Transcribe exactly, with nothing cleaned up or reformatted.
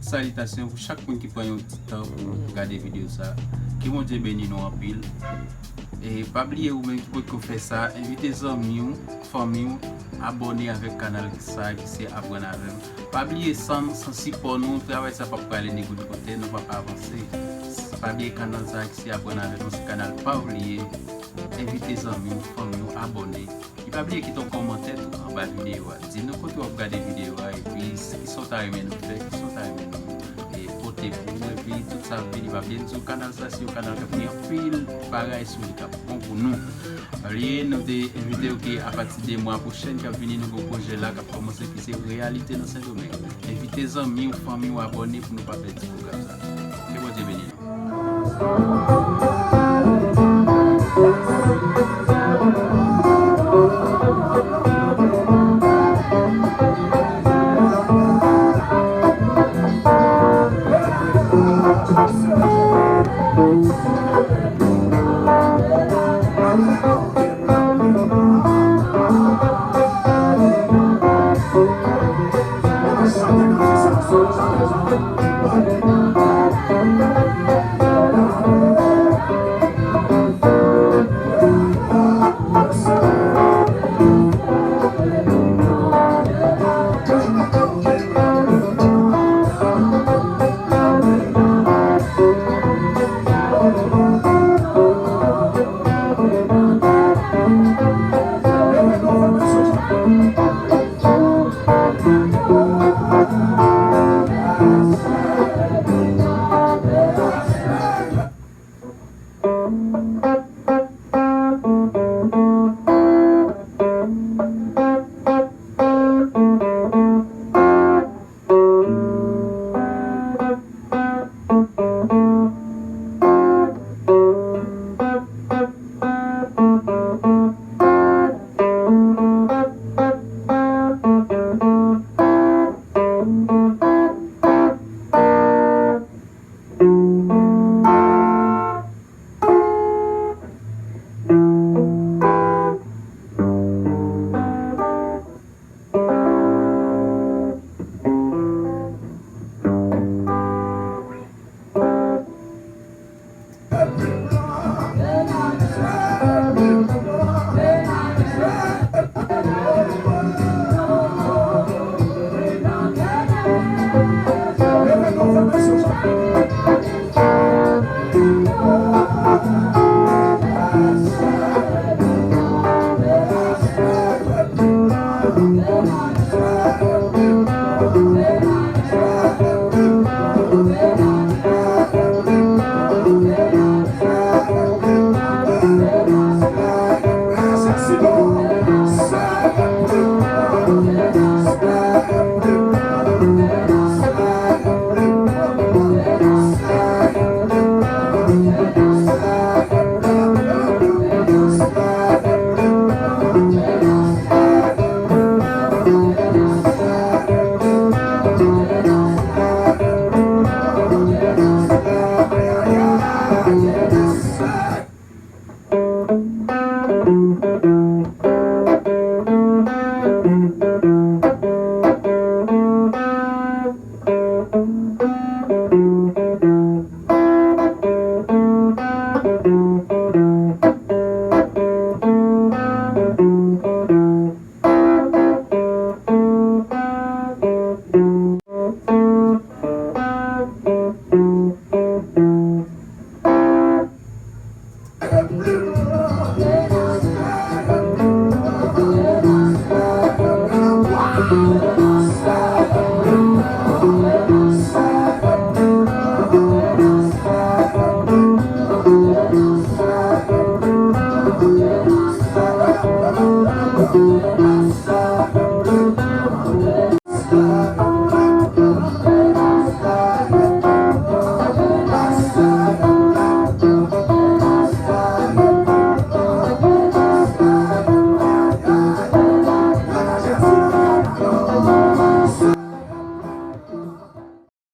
Salitasyon pou chak moun ki pran yon ti tan pou gade videyo sa. Ke Bondye beni nou anpil. E pa bliye, ou menm ki potko fè sa, envite zanmi w, fanmi w, abòne avèk kanal sa ki se Aprann Avè m. Pa bliye, san, san sipò nou, travay sa p ap prale ni bout kote, nou p ap avanse. Pa bliye kanal sa ki se Aprann Avè m, se kanal pa bliye. Envite zanmi w, fanmi w, abòne. E pa bliye kite yon kòmantè tou anba videyo a. Di nou kote w ap gade videyo a, epi ki sa w ta renmen nou fè, ki sa w ta renmen nou, e, pote pou ou, epi tout sa ap vini. Pa bliye, nou sou kanal sa, se yon kanal k ap gen anpil bagay sou li k ap bon pou nou. Pa bliye, nou te envite w ke apati de mwa pwochèn k ap vini, nou gen pwojè la k ap kòmanse ki se Reyalite nan Sendomeng. Envite zanmi w, fanmi w abòne pou nou pa pèdi pwogram sa. Ke Bondye beni nou.